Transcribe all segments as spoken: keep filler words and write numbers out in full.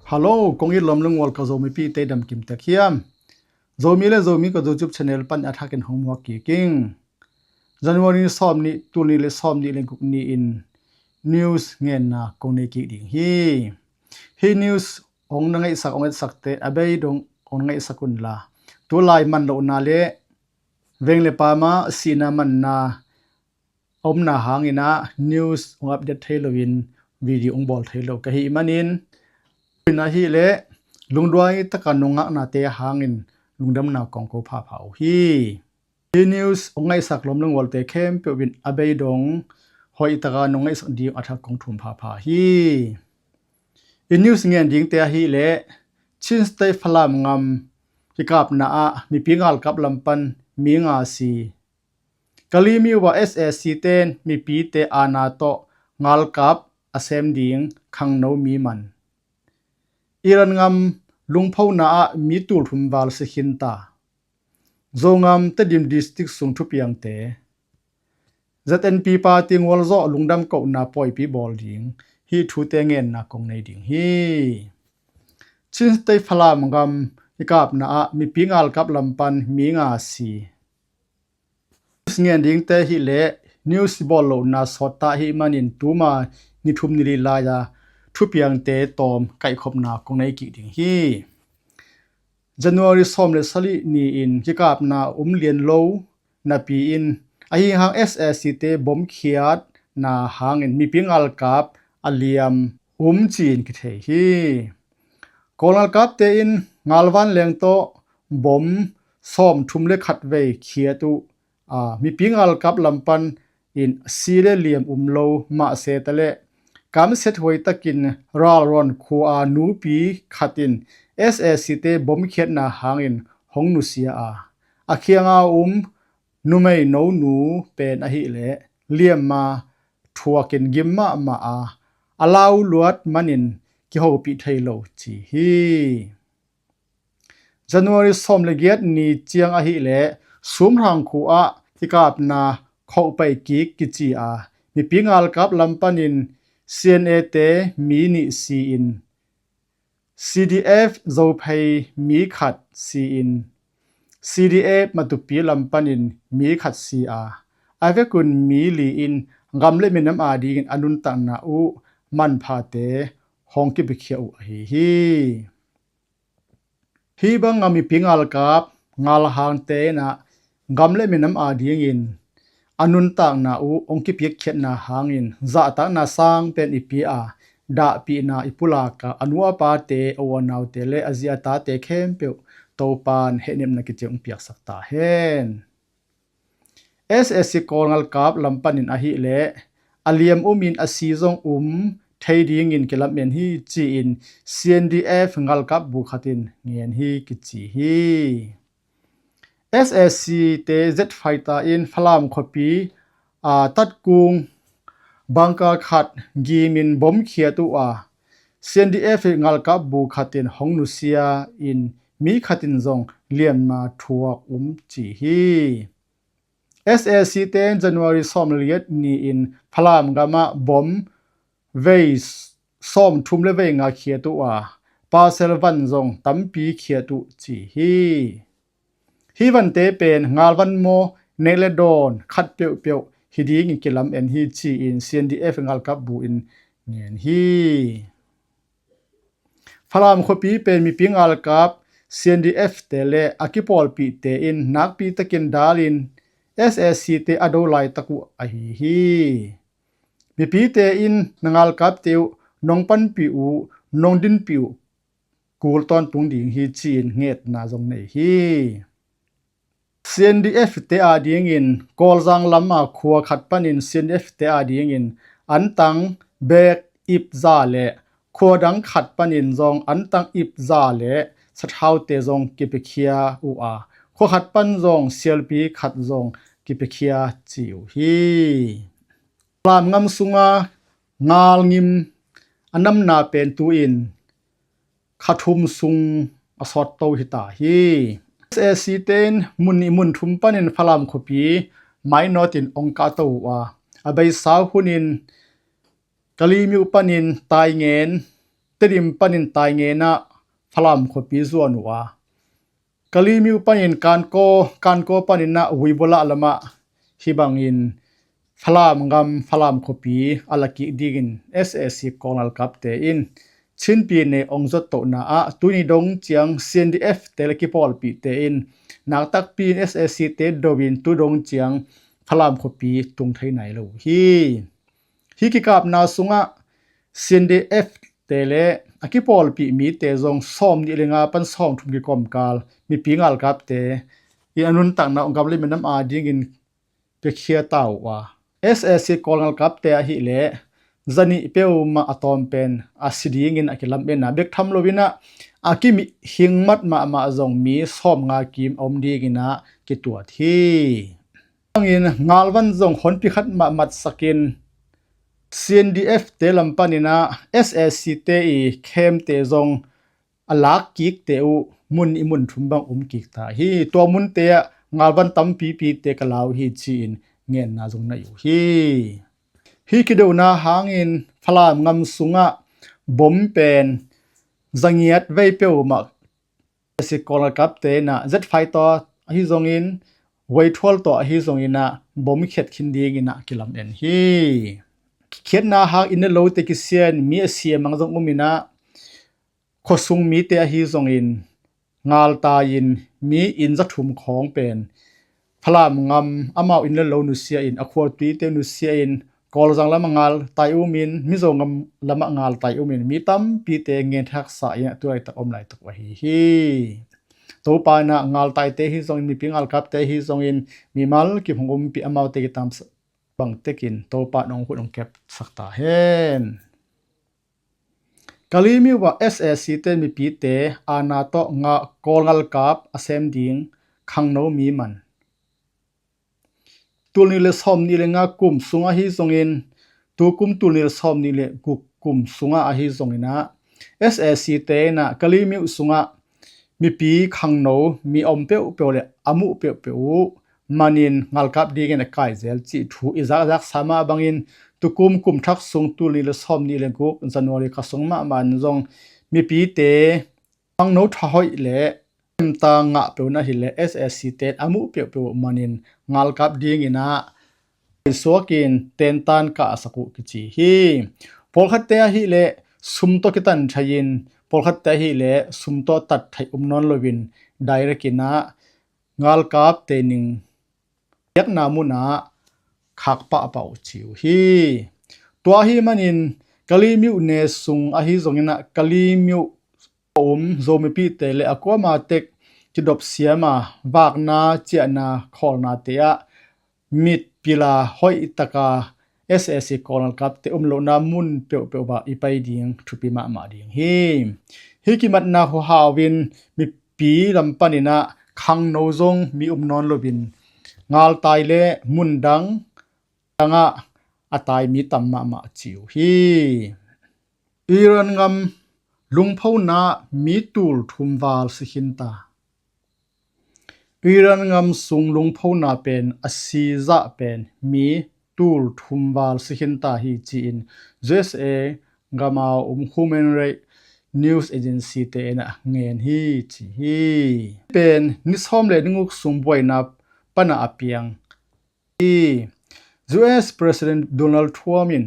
Hello, kong it lawm lungwal ka Zomipite damkim tek hiam? Zomi le Zomi ka YouTube channel pan a thakin hong muak kik ing. January sawm nih, tul nih le sawm nih le guk ni-in news ngenna kong nei kik ding hi. Hih news hong na ngaihsak, hong etsakte a bei dong hong na ngaihsak unla, tulai man lohna le veng le pama sihna manna a omna hangin ah news hong update thei loin video hong bawl thei lo ka hih manin, ina hih leh lungduai taka nong ngaknate hangin lungdamna kong ko phapha uh hi. Hih news hong ngaihsak lawm lungwalte khempeuh in a bei dong hoih taka nong ngaihsak ding a thak kong thum phapha hi. I news ngen dingte ahih leh Chin State Falam ngam kikapna ah mipi ngalkap lam pan mi nga si. Kalaymyo ah S A C ten mipite aana tawh ngalkap a sem ding khangno mi man. Iran ngam lungphona ah mi tul thum val si khin ta. Zongam Tedim District sung thupiangte. Z N P party ngualzawh lungdam kohna pawipi bawl ding, hih thute ngenna kong nei ding hi. Chin State Falam ngam kikapna ah mipi ngalkap lam pan mi nga si. News ngen dingte ahih leh news bawl lohna sawt ta ahih manin tuma ni thum ni li lai-a thupiangte tawm kaihkhopna kong nei kik ding hi. January sawm le sagih ni-in kikapna um lian lo napi-in, ahi hang S A C te bomkhiatna hangin mipi ngalkap a liam um ci-in kithei hi. Kawl ngalkapte in ngalvan leng tawh bom sawm thum le khat vei khiat uh a, mipi ngalkap lam pan in si le liam um lo mah se ta leh, kamsiat huai takin Ralron khua a nupi khat in S A C te bomkhiatna hangin hong nusia a, a kianga um numei nonu pen ahih leh liamma thuakin gim mahmah a, a lau luat manin kihopih thei lo ci hi. January sawm le giat ni ciang ahih leh Sumrang khua ah kikapna khohpaih kik kici a, mipi ngalkap lam panin C N A te mi nih si-in, C D F Zophei mi khat si-in, C D F Matupi lam panin mi khat si a, a vekun mi li in gam le minam adingin a nuntakna uh manphate hong kipiakhia uh ahi hi. Hih banga mipi ngalkap ngalhangte in ah gam le minam adingin a nuntakna uh hong kipiakkhiatna hangin zahtakna sang pen i pia a, dahpihna i pulak a, a nu a pate, a u a naute le a zi a tate khempeuh Topan hehnepna kiciang hong piaksak ta hen. S A C Kawl ngalkap lam panin ahih leh a liam um in a si zong um thei dingin kilamen hi ci-in C N D F ngalkap bu khat in ngen hi kici hi. S A C te jet fighter in Falam khuapi a tatkung bunker khat gimin bomkhiat uh a, C N D F ngalkap bu khat in hong nusia in mi khat in zong liamma thuak um ci hi. S A C te in January sawm le giat ni-in Falam gamah bom vei sawm thum le vei nga khiat uh a, parcel van zong tampi khiat uh ci hi. Hih vante pen ngalvan maw, nek le dawn khat peuhpeuh hi dingin kilamen hi ci-in C N D F ngalkap bu in ngen hi. Falam khuapi pen mipi ngalkap C N D F te le a kipawlpihte in nakpi takin dalin S A C te a do laitak uh ahi hi. Mipite in na ngalkapte uh nong panpih uh, nong dinpih uh kul tawntung ding hi ci-in ngetna zong nei hi. C N D F te adingin Kawlzang lama khua khat panin C N D F te adingin antang bek ip za le khua dang khat panin zong antang ip za le sathaute zong kipiakhia uh a, khua khat pan zong sialpi khat zong kipiakhia ci uh hi. Falam ngam sunga ngalngim a namna pen tu-in kha thum sung a sawt to hi ta hi. S A C te in mun nih mun thum panin Falam khuapi mainawtin ong kah to uh a, a beisa hunin Kalaymyo panin Taingen Tedim panin Taingenah Falam khuapi zuan uh a, Kalemyo panin Kankaw, Kankaw paninah Uibawlah lamah hih bangin Falam gam, Falam khuapi a la kik dingin S A C Kawl ngalkapte in Chin pyine hong zuat tohna ah tuni dong ciang C N D F te le kipawlpihte in naktakpi in S A C te do in tu dong ciang Falam khuapi tung thei nai lo uh hi. Hih kikapna sungah C N D F te le a kipawlpih mite zong sawmnih le nga pan sawmthum kikomkal mipi ngalkapte in a nuntakna hong gam le minam adingin piakhia ta uh a, S A C Kawl ngalkapte ahileh zanih peuhmah a tawm pen a si dingin a kilamen a, bek tham loinah a kimihing mat mahmah zong mi sawmnga kim a om dinginah kituat hi. Bangin ngalvan zong honpi khat mah matsakin C N D F te lam paninah S A C te i khemte zong a lak kikte uh mun i mun thum bang um kik ta hi. Tua munte ah ngalvan tampipite ka lau hi ci-in ngenna zong na uh hi. Hih kidona hangin Falam gam sungah bom pen zangiat vei peuhmah S A C Kawl ngalkapte inah jet fighter ahi zongin, voithual tawh ahi zonginah bom khiat khin dinginah kilamen hi. Khiatna hang inn le lote kisia in mi a si a mang zong uminah khuasung mite ahi zongin ngaltai-in mi inn za thum khawng pen Falam gam amau inn le lo nusia in, a khuatuite nusia in, Kawlzang lamah ngaltai umin, Mizo gam lamah ngaltai umin, mi tampite ngen haksa in a tu laitak om laitak uh ahi hi. Topa inah ngaltaite hi zongin, mipi ngalkapte hi zongin, mimal kim hong umpih amaute kitamsa bangtekin Topa in hong hun hong kepsak ta hen. Kalemyo ah S A C te mipite aana tawh nga Kawl ngalkap a sem ding khangno mi man. Tulnih le sawmnih le nga kum sungah ahi zongin, tukum tulnih le sawmnih le guk kum sungah ahi zonginah S A C te inah Kalemyo sungah mipi khangno mi om peuhpeuh le a muh peuhpeuh uh manin ngalkap dingin a kaizel cih thu i zakzaksa mah bangin tukum kum thak sung tulnih le sawmnih le guk January kha sung mahmah in zong mipite khangno thahoih le emta ngah peuh na hileh S A C te in a muh peuhpeuh uh manin ngalkap dinginah suakin tentan kahsak uh kici hi. Pawlkhatte ahileh sum tawh kitan thei-in, pawlkhatte ahileh sum tawh tat thei um nawn loin direct inah ngalkapte ning piakna munah khak pahpah uh ci uh hi. Tua ahi manin Kalemyo ne sung ahi zonginah Kalemyo a um Zomipihte le a kuama tek kidop siama vakna ciahna khawlnate ah mit pila hoih taka S A C Kawl ngalkapte um lohna mun peuhpeuh ah i pai ding thupi mahmah ding hi. Hih kimatna huhau in mipi lam paninah khangno zong mi um nawn loin ngaltai le mundang dangah a tai mi tam mahmah ci uh hi. Iran gam lungphona mi tul thum val si khin ta. Iran gam sung lungphona pen a sizah pen mi tul thum val si khin ta hi ci-in U S A gama um Human Rights News Agency te in a ngen hi ci hi. Pen ni sawm le ni guk sung buaina pana a piang hi. U S President Donald Trump in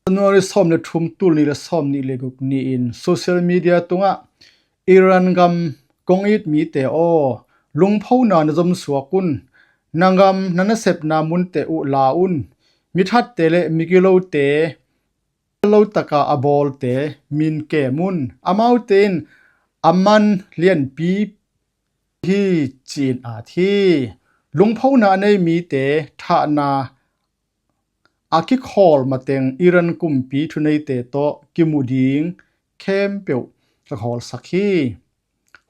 January sawm le thum, tul nih le sawm nih le guk ni-in social media tungah Iran gam kong it mite aw, lungphona na zom suak un, na gam na nasepna munte uh la un, mithatte le migilote lo taka a bawlte min kem un, amaute in a man lianpi hi ci-in at hi. Lungphona a nei mite thahna a kikhawl mateng Iran kumpi thuneite tawh kimu ding khempeuh ka khawlsak hi.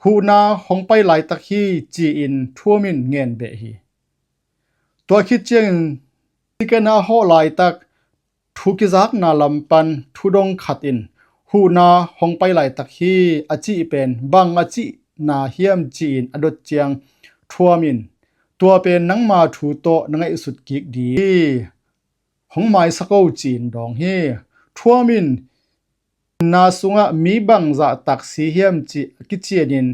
Huhna hong pai laitak hi ci-in Trump in ngen beh hi. Tua khit ciangin tiken a hawh laitak thu kizakna lam pan thudong khat in huhna hong pai laitak hi a cih pen bang a cihna hiam ci-in a dot ciang Trump in tua pen nangma thu tawh na ngaihsut kik ding hi, hong maisak o ci-in dawng hi. Trump in Na sungah mi bangzah tak si hiam cih a kicianin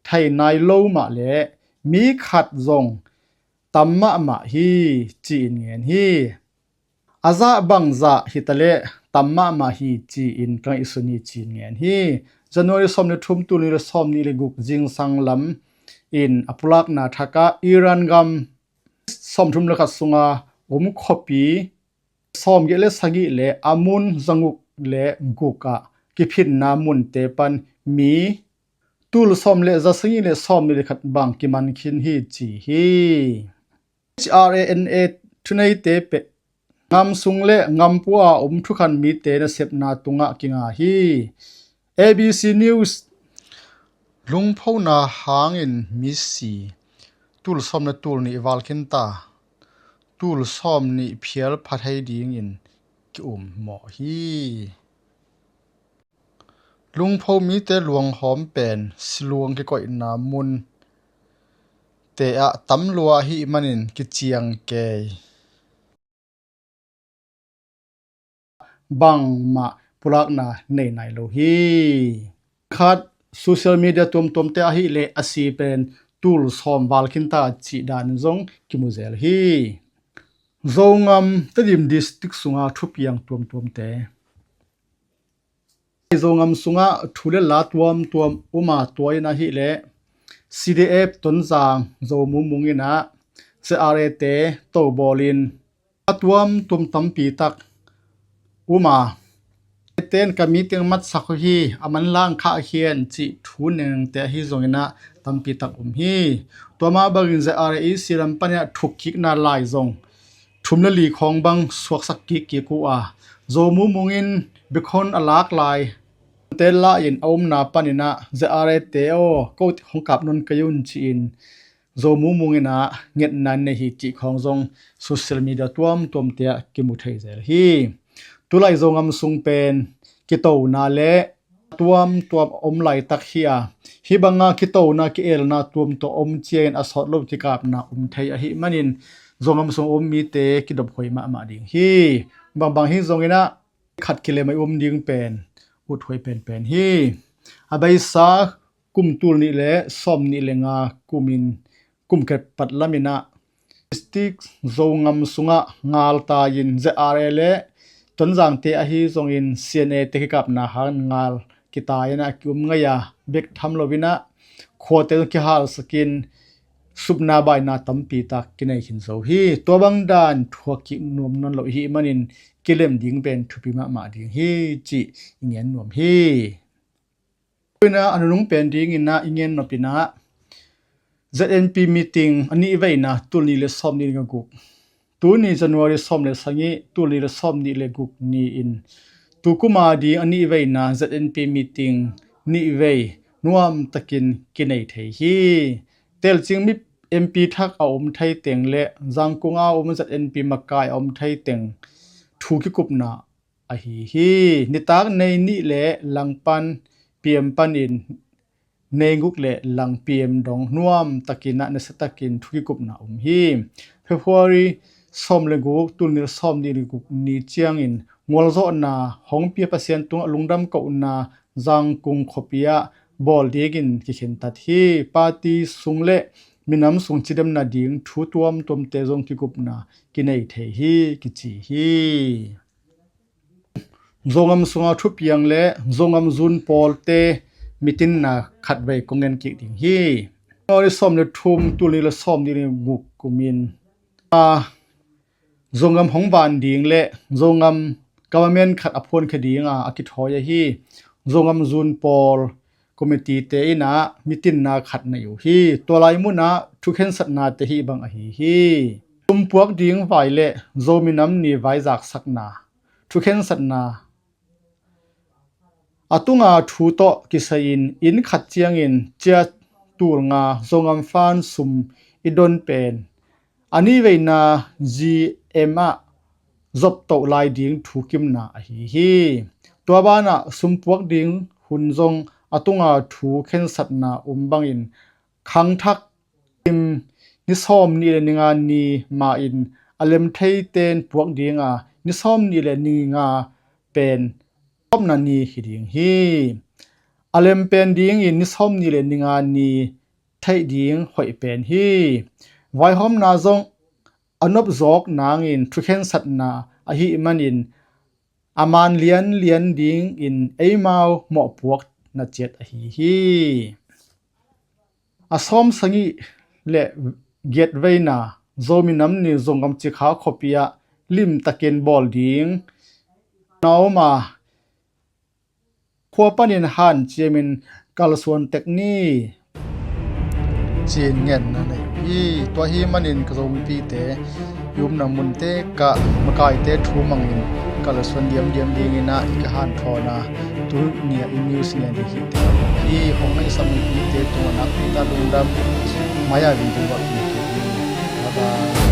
thei nai lo mah le mi khat zong tam mahmah hi, ci-in ngen hi. A zah bangzah hitaleh tam mahmah hi, ci-in ka ngaihsun hi, ci-in ngen hi. January sawm le thum, tul nih le sawm nih le guk zingsang lam in a pulakna thakah Iran gam sawmthum le khat sunga om khuapi sawmgiat le sagih le a mun zanguk le gukah kiphinna munte pan mi tul sawm le za sagih le sawm nih le khat bang kiman khin hi, ci hi. H R A N A thuneite peh ngam sung le ngam pua a om thukhan mite nasepna tungah kinga hi. A B C News. Lungphona hangin misi tul sawm le tul nih val khinta, tul sawm nih phial pha thei dingin ki-um mawh hi. Lungpho mite luanghawm pen siluang kikoihna munte ah tam lua ahih manin kiciang kei. Bangmah pulakna nei nai lo hi. Khat, social media tuamtuamte ahih leh a si pen tul sawm val khinta cih dan zong kimu zel hi. Zongam Tedim District sunga thupiang tuamtuamte. Zongam sungah thu le la tuamtuam um a, tua in ahih leh C D F Tonzang Zo Mumung in ah Z R A te tobawlin a tuamtuam tampi tak um a, ten ka meeting matsak uh hi, a manlang khah khian cih thu nengte ahi zongin ah tampi tak um hi. Tua mah bangin Z R A E C lam panin ah thukkikna lai zong thum le li khawng bang suaksak kikkik uh a, Zo Mumung in biakhon a lak lai te la in a umna panin ah Z R A te aw, ko hong kap nawn kei un, ci-in Zo Mumung in ah ngetna nei hi cih khawng zong social media tuamtuamte ah kimu thei zel hi. Tulai Zongam sung pen kitona le tuamtuam a om laitak hi a, hih banga kitona ki-elna tuamtuam om ciangin a sawt lo kikapna om thei ahih manin Zongam sung a om mite kidophuai mahmah ding hi. Bangbang hi zongin ah khat kilem a i um ding pen uthuai penpen hi. A beisa kum tul nih le sawm nih le nga kumin kum khat pat lamin ah District Zongam sungah ngaltai-in Z R A le Tonzangte ahi zongin C N A te kikapna hangin ngal kitai-in ah ki-um ngei a, bek tham loin ah khuate zong kihalsakin supna baina tampi tak kinei khin zo hi. Tua bang dan thuak kik nuam nawn lo i hih manin kilem ding pen thupi mahmah ding hi cih i ngen nuam hi. Tuin ah a nunung pen dingin ah i ngen nop in ah Z N P meeting a nih veina tul nih le sawm nih le guk, tuni January sawm le sagih, tul nih le sawm nih le guk ni-in tukum a ding a nih veina Z N P meeting nih vei nuamtakin kinei thei hi. Telcing mi M P thak a om thei teng le Zangkung a om Z N P makai a om thei teng thu kikupna ahi hi. Nitak Nei nih le lang pan P M panin Nei guk le lang P M dong nuamtakin ah nasiatakin thu kikupna um hi. February sawm le guk, tul nih le sawm nih le guk ni ciangin gualzawhna hong pia Pasian tungah lungdam kohna Zangkung khuapi ah bawl dingin kikhentat hi. Party sung le minam sung cidamna ding thu tuamtuamte zong kikupna kinei thei hi kici hi. Zongam sunga thupiang le Zongam zun pawlte mitinna khatvei kong ngen kik ding hi. January sawm le thum, tul nih le sawm nih le guk kumin a Zongam hong van ding le Zongam government khat a phuankhia dinga a kithawi ahi Zongam zun pawl committee te in ah mitinna khat nei uh hi. Tua lai munah thukhensatnate hih bang ahi hi. Sumpuak ding vai le Zo minam ni vai zaksakna thukhensatna. A tunga thu tawh kisai-in inn khat ciangin cia tul nga Zongam fund sum i don pen a nih veina G M ah zoptoh lai ding thukimna ahi hi. Tua banah sumpuak ding hun zong a tunga thu khensatna um bangin khangthak kim ni sawm nih le ni nga ni ma-in a lem theiten puak dinga ni sawm nih le ni nga pen Tawpna ni hi ding hi. A lem pen dingin ni sawmnih le ni nga ni theih ding hoih pen hi. Vaihawmna zong a nopzawk nangin thukhensatna ahih manin a man lianlian dingin eimau mawhpuakna ciat ahi hi. A sawmsagih le giat veina Zomi Nam Ni Zogam Cikha khuapi ah limtakin bawl ding na om a, khua panin hanciamin kalsuan tek ni, ci-in ngenna nei hi. Tua hi manin ka Zomipite i umna munte ka makaite thu mangin kalsuan diamdiam dingin ah i ka hanthawn a, tuni a i news ngen hi hi. Hong ngaihsak mipite tungah nakpi tak lungdam. Mai-a video ah kimu hi. Bye bye.